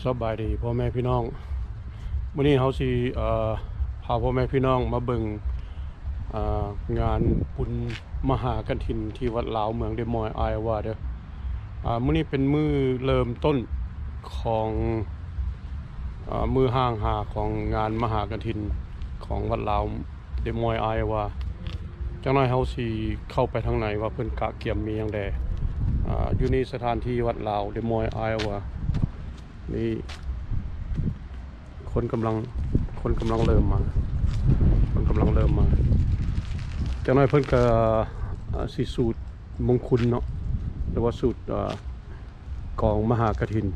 ສະບາຍດີພໍ່ແມ່ພີ່ນ້ອງ, ມື້ນີ້ເຮົາຊິ ເອີ ພາພໍ່ແມ່ພີ່ນ້ອງມາເບິ່ງ ເອີ ງານບຸນມະຫາກະຖິນທີ່ວັດລາວເມືອງເດມອຍ ໄອໂອວາ ເດີ. ອາ ມື້ນີ້ເປັນມື້ເລີ່ມຕົ້ນຂອງ ອາ ມື້ຫ້າງຫາຂອງງານມະຫາກະຖິນຂອງວັດລາວເດມອຍ ໄອໂອວາ. ຈັກໜ້ອຍເຮົາຊິເຂົ້າໄປທາງໃນວ່າເພິ່ນກະກຽມມີຫຍັງແດ່. ອາ ຢູ່ນີ້ສະຖານທີ່ວັດລາວເດມອຍ ໄອໂອວາ. ນີ້ຄົນກຳລັງ ຄົນກຳລັງເລີ່ມມາ ຄົນກຳລັງເລີ່ມມາ. ຈັກໜ້ອຍເພິ່ນກະ ອາ ຊິສູດມົງຄຸນເນາະ ຫຼືວ່າສູດ ອາ ກອງມະຫາກະຖິນ.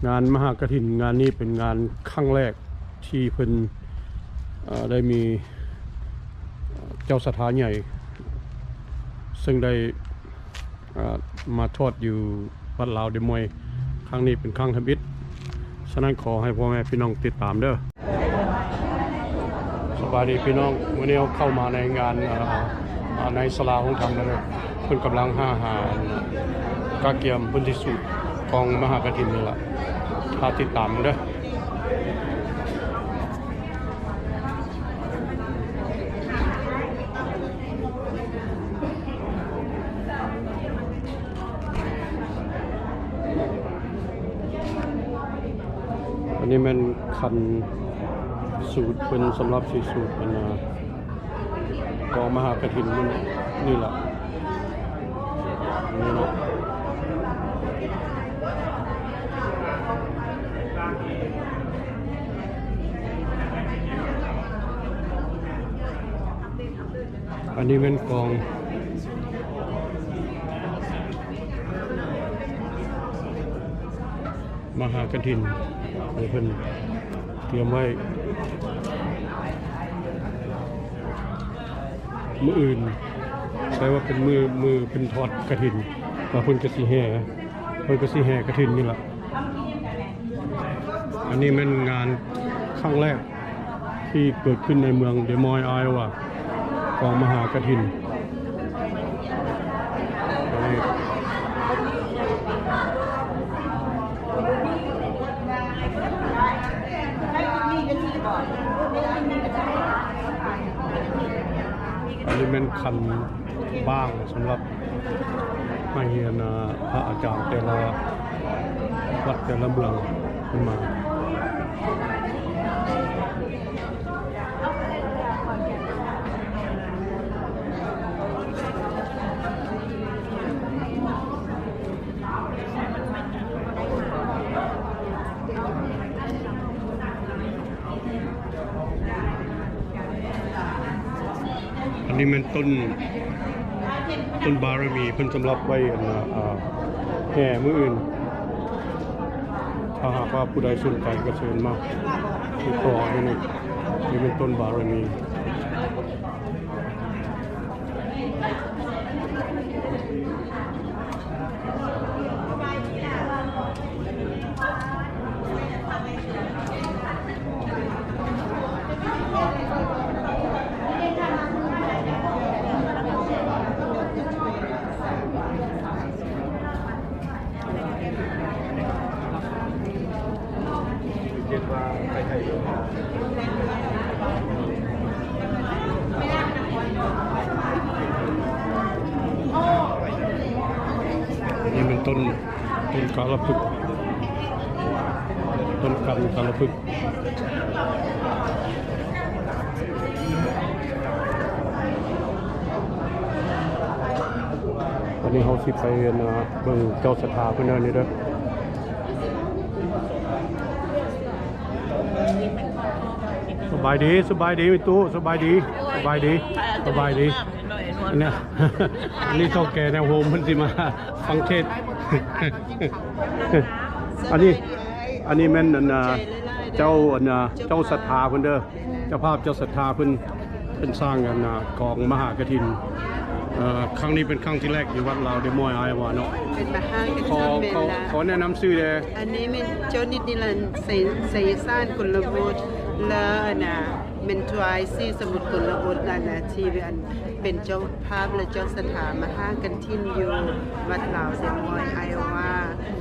ງານມະຫາກະຖິນງານນີ້ເປັນງານຄັ້ງແລກທີ່ເພິ່ນ ເອີ ໄດ້ມີເຈົ້າສັດທາໃຫຍ່ ເຊິ່ງໄດ້ ເອີ ມາທອດຢູ່ວັດລາວເດມອຍ ຄັ້ງນີ້ເປັນຄັ້ງທຳອິດ. ສະນັ້ນຂໍໃຫ້ພໍ່ແມ່ພີ່ນ້ອງຕິດຕາມເດີ. ສະບາຍດີພີ່ນ້ອງ, ມື້ນີ້ເຮົາເຂົ້າມາໃນງານ ເອີ ໃນສາລາໂຮງທຳແລ້ວເດີ. ເພິ່ນກຳລັງຫາ ຫາກະກຽມເພິ່ນຊິສູດກອງມະຫາກະຖິນນີ້ລະ, ຖ້າຕິດຕາມເບິ່ງເດີ. ອັນນີ້ແມ່ນຄັນສູດເພິ່ນສຳລັບຊິສູດອັນນ່າ ກອງມະຫາກະຖິນນີ້ລະ ອັນນີ້ເນາະ. ອັນນີ້ແມ່ນກອງມະຫາກະຖິນທີ່ເພິ່ນຕຽມໄວ້ ມື້ອື່ນ ແປວ່າເປັນມື້ ມື້ເພິ່ນທອດກະຖິນ ວ່າເພິ່ນກະຊິແຫ່ ເພິ່ນກະຊິແຫ່ກະຖິນນີ້ລະ. ອັນນີ້ແມ່ນງານຄັ້ງແລກທີ່ເກີດຂຶ້ນໃນເມືອງເດມອຍ ໄອໂອວາ ກອງມະຫາກະຖິນ. ອັນນີ້ແມ່ນຄັນບ້າງສຳລັບ ໃຫ້ອັນ ອາ ພະອາຈານແຕ່ລະວັດແຕ່ລະເມືອງເພິ່ນມາ. ອັນນີ້ແມ່ນຕົ້ນ ຕົ້ນບາລະມີເພິ່ນສຳລັບໄວ້ອັນນ່າ ແຫ່ມື້ອື່ນ. ຖ້າຫາກວ່າຜູ້ໃດສົນໃຈກໍເຊີນມາຕິດຕໍ່ຢູ່ນີ້. ນີ້ເປັນຕົ້ນບາລະມີ. ນີ້ເປັນຕົ້ນ ຕົ້ນກາລະພຶກ ຕົ້ນກັນກາລະພຶກ. ວັນນີ້ເຮົາຊິໄປ ອັນນ່າ ເບິ່ງເຈົ້າສັດທາເພິ່ນເດີນີ້ເດີ. ສະບາຍດີ ສະບາຍດີແມ່ຕູ້ ສະບາຍດີ ສະບາຍດີ ສະບາຍດີ. ອັນນີ້ ອັນນີ້ເຖົ້າແກ່ແນວໂຮມເພິ່ນຊິມາຟັງເທດ. ອັນນີ້ ອັນນີ້ແມ່ນ ອັນນ່າ ເຈົ້າ ອັນນ່າ ເຈົ້າສັດທາເພິ່ນເດີ ເຈົ້າພາບເຈົ້າສັດທາເພິ່ນ ເພິ່ນສ້າງ ອັນນ່າ ກອງມະຫາກະຖິນ. ເອີ ຄັ້ງນີ້ເປັນຄັ້ງທີແລກຢູ່ວັດລາວເດມອຍ ໄອໂອວາ ເນາະ. ເປັນມະຫາກະ ຂໍ ຂໍ ຂໍແນະນຳຊື່ແດ່. ອັນນີ້ແມ່ນເຈົ້ານິດນິລັນ ໄຊ ໄຊຍະສານ ກຸນລະວຸດ ແລະ ອັນນ່າ ແມ່ນທວາຍ ສີສະໝຸດ ກຸນລະວຸດ ອັນນ່າ ທີ່ ອັນ ເປັນເຈົ້າພາບ ແລະ ເຈົ້າສັດທາມະຫາກະຖິນຢູ່ວັດລາວເຊມອຍ ໄອໂອວາ.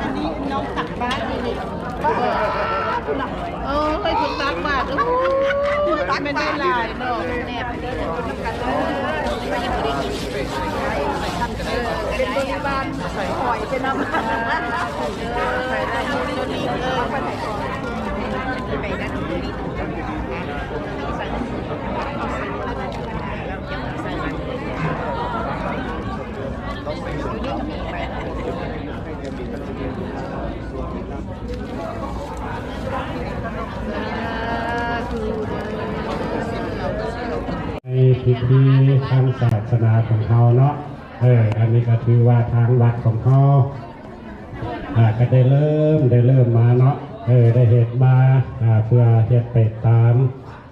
ອັນນີ້ນ້ອງຕັກບາດນີ້ ເອີ ເພິ່ນຕັກບາດ ໂອ້ຍ ຕັກບາດຫຼາຍເນາະ ເປັນບໍລິວານ ຫອຍເປັນນຳ ໃນພິທີທາງສາສະໜາຂອງເຮົາເນາະ ເອີ ອັນນີ້ກໍຖືວ່າທາງວັດຂອງເຮົາ ອ່າ ກໍໄດ້ເລີ່ມ ໄດ້ເລີ່ມມາເນາະ ເອີ ໄດ້ເຮັດມາ ອ່າ ເພື່ອເຮັດໄປຕາມ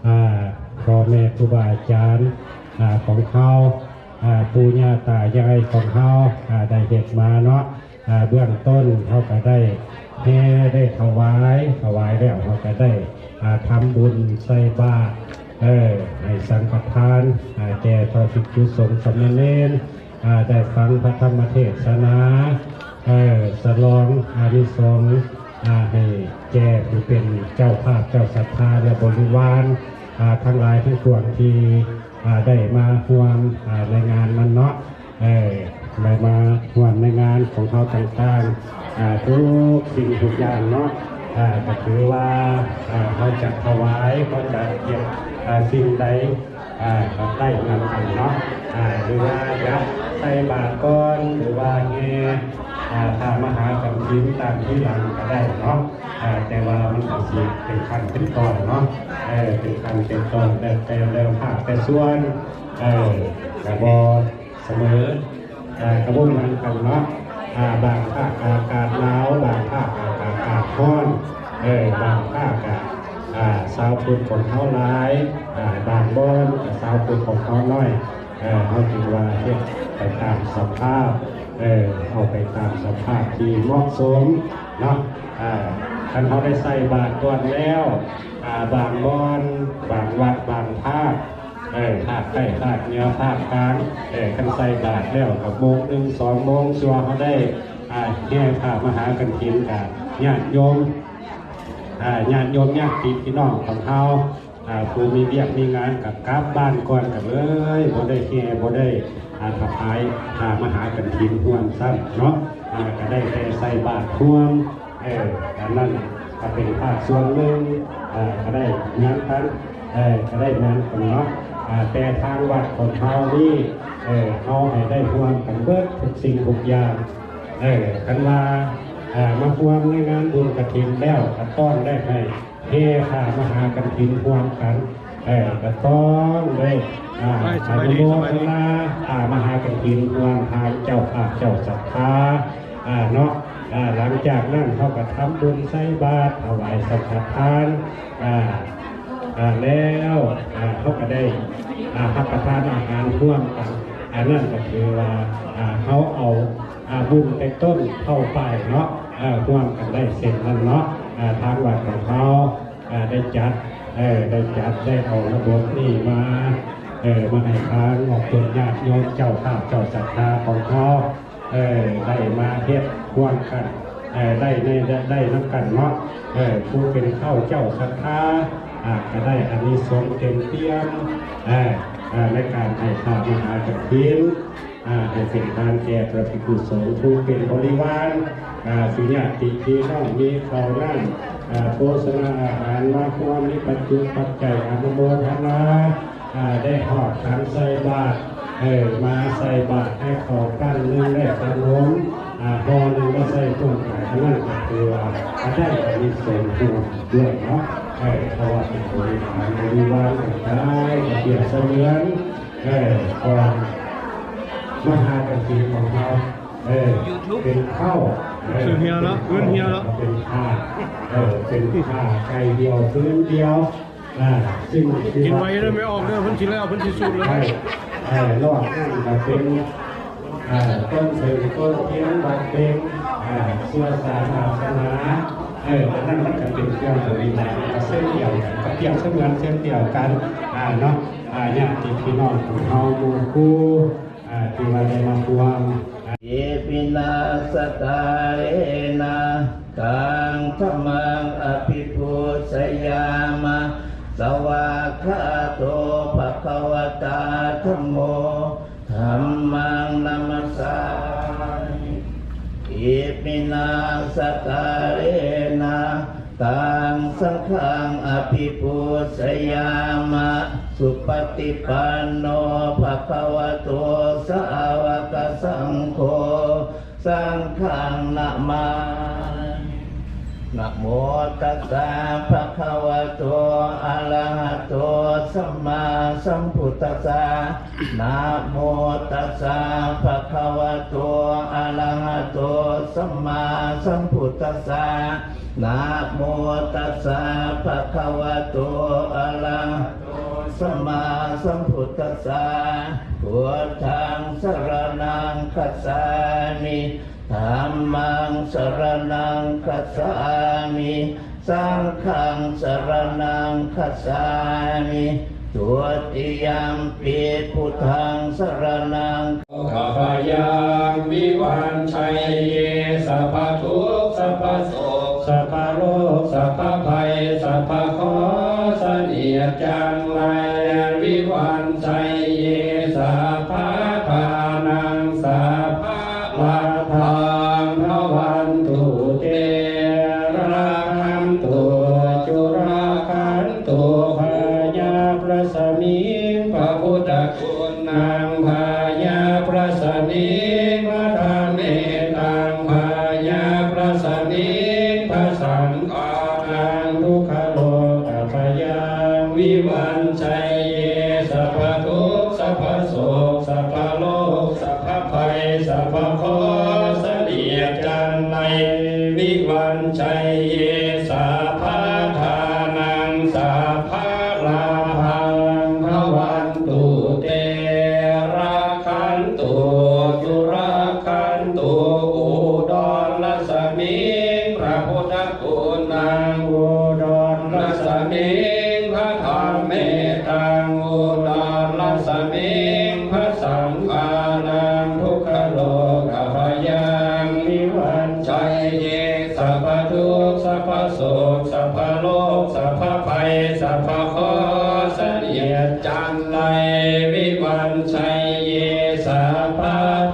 ອ່າ ພໍ່ແມ່ຄູບາອາຈານ ອ່າ ຂອງເຮົາ ອ່າ ປູ່ຍ່າຕາຍາຍຂອງເຮົາ ອ່າ ໄດ້ເຮັດມາເນາະ. ອ່າ ເບື້ອງຕົ້ນເຮົາກໍໄດ້ແຫ່ໄດ້ຖວາຍ ຖວາຍແລ້ວເຮົາກໍໄດ້ ອ່າ ທຳບຸນໃສ່ບາດ ເອີ ໃຫ້ສັງຄະທານ ອ່າ ແກ່ພະພິກຂຸສົງສາມະເນນ ອ່າ ໄດ້ຟັງພະທຳມະເທດສະໜາ ເອີ ສະຫຼອງອານິສົງ ອ່າ ໃຫ້ແກ່ຜູ້ເປັນເຈົ້າພາບເຈົ້າສັດທາ ແລະ ບໍລິວານ ອ່າ ທັງຫຼາຍທັງປວງທີ່ ອ່າ ໄດ້ມາຮ່ວມ ອ່າ ໃນງານນັ້ນເນາະ ເອີ ໄດ້ມາຮ່ວມໃນງານຂອງເຮົາຕ່າງໆ ອ່າ ທຸກສິ່ງທຸກຢ່າງເນາະ ອ່າ ກໍຖືວ່າ ອ່າ ເຮົາຈະຖວາຍ ເຮົາຈະເຮັດ ອ່າ ສິ່ງໃດ ອ່າ ກໍໄດ້ນຳກັນເນາະ ອ່າ ຫຼືວ່າຈະໃສ່ບາດກ່ອນ ຫຼືວ່າແຫ່ ອ່າ ພະມະຫາກັນຖິນຕາມທີຫຼັງກໍໄດ້ເນາະ ອ່າ ແຕ່ວ່າມັນກໍຊິເປັນຂັ້ນເປັນຕອນເນາະ ເອີ ເປັນຂັ້ນເປັນຕອນ ແຕ່ ແຕ່ລະພາກແຕ່ສ່ວນ ເອີ ກໍບໍ່ສະເໝີ ເອີ ກໍບໍ່ເໝືອນກັນເນາະ ອ່າ ບາງພາກອາກາດໜາວ ບາງພາກອາກາດຮ້ອນ ເອີ ບາງພາກກະ ອ່າ ຊາວພຸດຂອງເຮົາຫຼາຍ ອ່າ ບາງບ່ອນກໍຊາວພຸດຂອງເຮົາໜ້ອຍ ເອີ ເຮົາຈຶ່ງວ່າເຮັດໄປຕາມສະພາບ ເອີ ເອົາໄປຕາມສະພາບທີ່ເໝາະສົມເນາະ ອ່າ ຄັນເຮົາໄດ້ໃສ່ບາດກ່ອນແລ້ວ ອ່າ ບາງບ່ອນ ບາງວັດ ບາງພາກ ເອີ ພາກໃຕ້ ພາກເໜືອ ພາກກາງ ເອີ ຄັນໃສ່ບາດແລ້ວກໍໂມງໜຶ່ງ ສອງໂມງ ຊົ່ວເຮົາໄດ້ ອ່າ ແຫ່ພະມະຫາກັນຖິນ ກໍຍາດໂຍມ ອ່າ ຍາດໂຍມ ຍາດຕິພີ່ນ້ອງຂອງເຮົາ ອ່າ ຜູ້ມີວຽກມີງານກໍກັບບ້ານກ່ອນກັນເລີຍ ບໍ່ໄດ້ແຫ່ ບໍ່ໄດ້ ອ່າ ຖວາຍພະມະຫາກັນຖິນຮ່ວມຊ້ຳເນາະ ອ່າ ກໍໄດ້ແຕ່ໃສ່ບາດຮ່ວມ ເອີ ອັນນັ້ນກໍເປັນພາກສ່ວນໜຶ່ງ ເອີ ກໍໄດ້ນຳກັນ ເອີ ກໍໄດ້ນຳກັນເນາະ ອ່າ ແຕ່ທາງວັດຂອງເຮົານີ້ ເອີ ເຮົາໃຫ້ໄດ້ຮ່ວມກັນເບິດທຸກສິ່ງທຸກຢ່າງ ເອີ ຄັນວ່າ ເອີ ມາຮ່ວມໃນງານບຸນກະຖິນແລ້ວ ກໍຕ້ອງໄດ້ໃຫ້ແຫ່ພະມະຫາກັນຖິນຮ່ວມກັນ ເອີ ກໍຕ້ອງໄດ້ ອ່າ ອະນຸໂມທະນາ ອ່າ ມະຫາກັນຖິນຮ່ວມທາງເຈົ້າພາບເຈົ້າສັດທາ ອ່າ ເນາະ ອ່າ ຫຼັງຈາກນັ້ນເຮົາກໍທຳບຸນໃສ່ບາດ ຖວາຍສັງຄະທານ ອ່າ ອ່າ ແລ້ວ ອ່າ ເຮົາກໍໄດ້ ອ່າ ຮັບປະທານອາຫານຮ່ວມກັນ ອັນນັ້ນກໍຖືວ່າ ອ່າ ເຮົາເອົາ ອ່າ ບຸນແຕ່ຕົ້ນເທົ່າປາຍເນາະ ເອີ ຮ່ວມກັນໄດ້ເຊັ່ນນັ້ນເນາະ ອ່າ ທາງວັດຂອງເຮົາ ອ່າ ໄດ້ຈັດ ເອີ ໄດ້ຈັດ ໄດ້ເອົາລະບົບນີ້ມາ ເອີ ມາໃຫ້ທາງອອກຕົນຍາດໂຍມເຈົ້າພາບເຈົ້າສັດທາຂອງເຮົາ ເອີ ໄດ້ມາເຮັດຮ່ວມກັນ ເອີ ໄດ້ ໄດ້ ໄດ້ນຳກັນເນາະ ເອີ ຜູ້ເປັນເຖົ້າເຈົ້າສັດທາ ອ່າ ກໍໄດ້ອານິສົງເຕັມປ່ຽມ ເອີ ເອີ ໃນການໃຫ້ພະມະຫາກັນຖິນ ອ່າ ໃຫ້ເປັນທານແກ່ພະພິກຂຸສົງຜູ້ເປັນບໍລິວານ ອ່າ ສຸຍາດຕິພີ່ນ້ອງ ມີເຂົ້ານ້ຳ ອ່າ ໂພຊະນາອາຫານມາຮ່ວມ ມີປັດຈຸປັດໄຈອະນຸໂມທະນາ ອ່າ ໄດ້ຮອບຂັນໃສ່ບາດ ເອີ ມາໃສ່ບາດໃຫ້ເຂົ້າປັ້ນໜຶ່ງ ແລະ ຂະໜົມ ອ່າ ຫໍ່ໜຶ່ງ ມາໃສ່ຮ່ວມກັນ ອັນນັ້ນກໍຖືວ່າໄດ້ອານິສົງຮ່ວມດ້ວຍເນາະ ເອີ ເພາະວ່າເປັນບໍລິວານ ບໍລິວານກໍໄດ້ ກໍປຽບສະເໝືອນ ເອີ ຂອງມະຫາກະຖິນຂອງເຮົາ ເອີ ເປັນເຂົ້າ ເອີ ເປັນເຂົ້າ ເປັນຜ້າ ເອີ ເປັນຜ້າໄກ່ດຽວ ພື້ນດຽວ ອ່າ ຊຶ່ງ ກິນໄວເດີ ແມ່ອອກເດີ ເພິ່ນຊິແລ້ວ ເພິ່ນຊິສູດແລ້ວ ເອີ ນອກນັ້ນກໍເປັນ ອ່າ ຕົ້ນເສີງຕົ້ນທຽນ ວັດເປັນ ອ່າ ເຊື້ອສາສະໜາ ເອີ ອັນນັ້ນມັນກໍເປັນເຄື່ອງບໍລິວານ ກໍເຊັ່ນດຽວກັນ ກໍປຽບສະເໝືອນເຊັ່ນດຽວກັນ ອ່າ ເນາະ ອ່າ ຍາດຕິພີ່ນ້ອງຂອງເຮົາ ໝູ່ຄູ່ ອ່າ ທີ່ວ່າໄດ້ມາຮ່ວມ Iminā sakkārena taṃ dhammaṃ abhipūjayāma. Svākkhāto bhagavatā dhammo, dhammaṃ namassāmi. Iminā sakkārena taṃ saṅghaṃ abhipūjayāma. Supaṭipanno bhagavato sāvakasaṅgho, saṅghaṃ namāmi. Namo tassa bhagavato arahato sammāsambuddhassa. Namo tassa bhagavato arahato sammāsambuddhassa. Namo tassa bhagavato arahato sammāsambuddhassa. Buddhaṃ ສະຣະນັງ ຄັດສາມິ ທຳມັງ ສະຣະນັງ ຄັດສາມິ ສັງຄັງ ສະຣະນັງ ຄັດສາມິ ທຸຕິຍຳປິ ພຸດທັງ ສະຣະນັງ ຂ້າພະຍັງ ວິວັນໄຊເຍ ສັບພະທຸກ ສັບພະໂສກ ສັບພະໂລກ ສັບພະໄພ ສັບພະເຄາະ ສະໜຽດຈັນໄລ ວິວັນໄຊເຍ ສັບພະທານັງ ສັບພະລາພັງ ພະວັນຕຸເຕ ລັກຂັນຕຸ ຈຸລະຂັນຕຸ ພະຍັບລັດສະມິງ ພະພຸດທະຄຸນ ນັງ ພະຍັບລັດສະມິງ ພະທຳເມຕັງ ພະຍັບລັດສະມິງ ພະສັງຄານັງ ທຸກຂະໂລກະພະຍັງ ວິວັນໄຊເຍ ສັບພະທຸກ ສັບພະໂສກ ສັບພະໂລກ ສັບພະໄພ ສັບພະເຄາະ ສະໜຽດຈັນໄລ ວິວັນໄຊເຍ ສັບພະທານັງ ສັບພະລາພັງ ພະວັນຕຸເຕ ລັກຂັນຕຸ ຈຸລະຂັນຕຸ ອຸດອນລັດສະມິງ ພະພຸດທະຄຸນນັງ ອຸດອນລັດສະມິງ ພະທຳເມຕັງ ອຸດອນລັດສະມິງ ພະສັງຄານັງ ທຸກຂະໂລກະພະຍັງ ວິວັນໄຊເຍ ສັບພະທຸກ ສັບພະໂສກ ສັບພະໂລກ ສັບພະໄພ ສັບພະເຄາະ